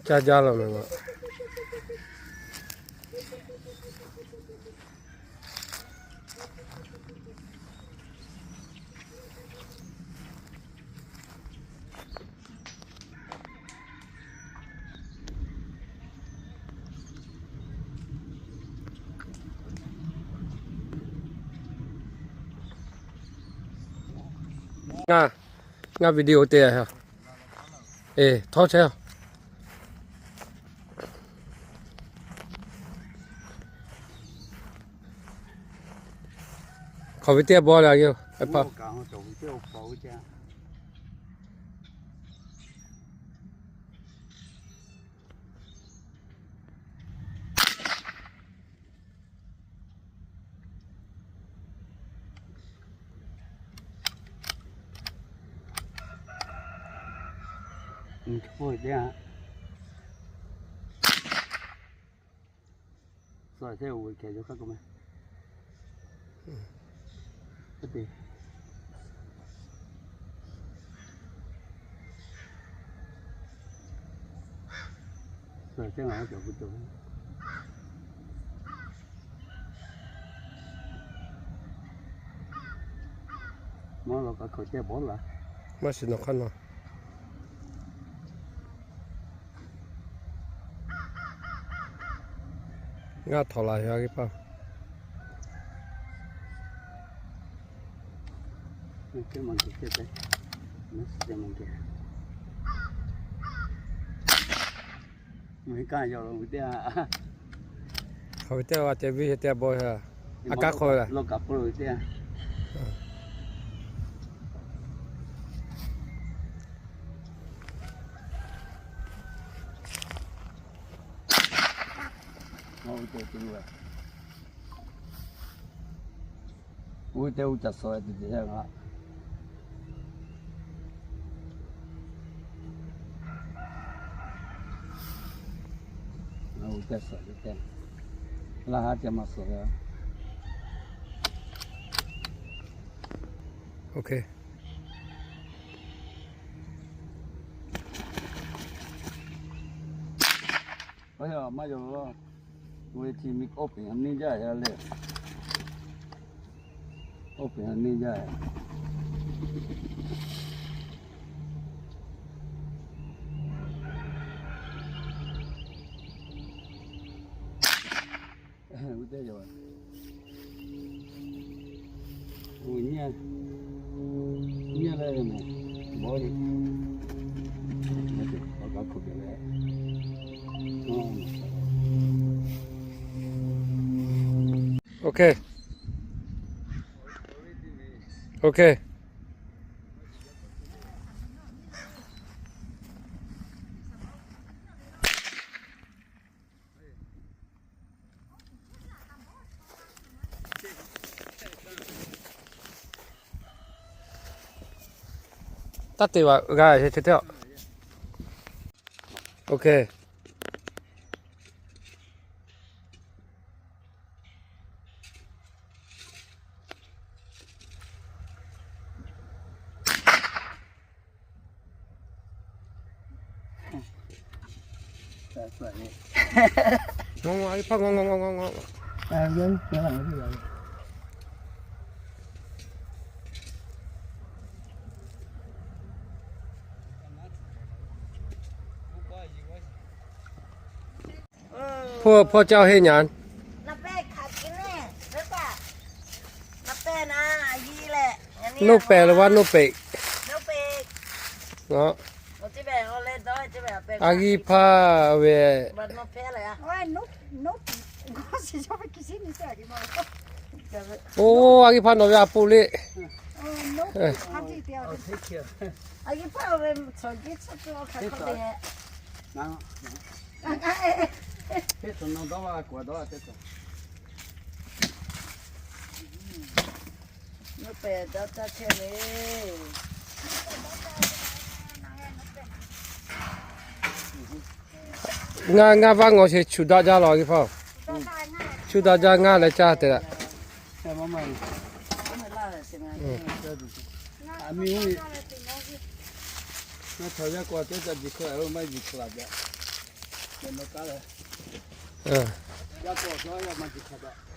Caˇ jaˇ law meh ma. Ngaˬ, ngaˬ video te a. Eˬ, htawˇ chehˇ a. Hk'aˬ ve teˇ g'aˇ bawˇ leh a geh, a pa. Maˇ shiˍ nawˬ hk'aˇ nawˬ. Ngaˇ htawꞈ laˬ ve a geh paˇ. Hk'aˬ ve teˇ g'aˇ g'a ceh viˇ teˇ g'aˇ bawˇ a. A kaˉ hk'aw ve laˬ. Uˉ teˇ uˉ ca suhˍ e te te a. Uˉ teˇ suhˍ te te. Laˇ haˉ ca maˇ suhˍ ve. Ok. Maˇ yaw, oˇ ve hti mi oˇ peꞈ ha neˇ jaˇ ya le. Oˇ peꞈ ha neˇ jaˇ ya. Uˉ teˇ yaw. Uˉ nyi, nyi leh meh, bawˇ le. Ok. Ok. Taˇ te vaꞈ g'a che te a. Ok. Ngaw ngaw, a hpaˇ ngaw ngaw ngaw ngaw ngaw. Hpawˇ, hpawˇ caˇ henˇ nyaˇ. Noˇ pehˍ lo vaˇ noˇ peꞈ. A g'aˇ hpaˇ ve. Oˇ, a g'aˇ hpaˇ nawˬ ve a poˆ le. Ngaˇ, ngaˇ vaˇ ngaw sheˍ, chuˬ daꞈ jaˇ law a g'aˇ hpaˇ. Chuˬ daꞈ jaˇ, ngaˇ leh caˇ te leh. Aˬ mi, oˇ ve, Ngaˬ chaw yaˇ k'o teˇ ca jiˬ hk'aˇ la ve maˇ jiˬ hk'aˇ la daꞈ. Yaˇ k'o a maˇ jiˬ hk'aˇ daꞈ.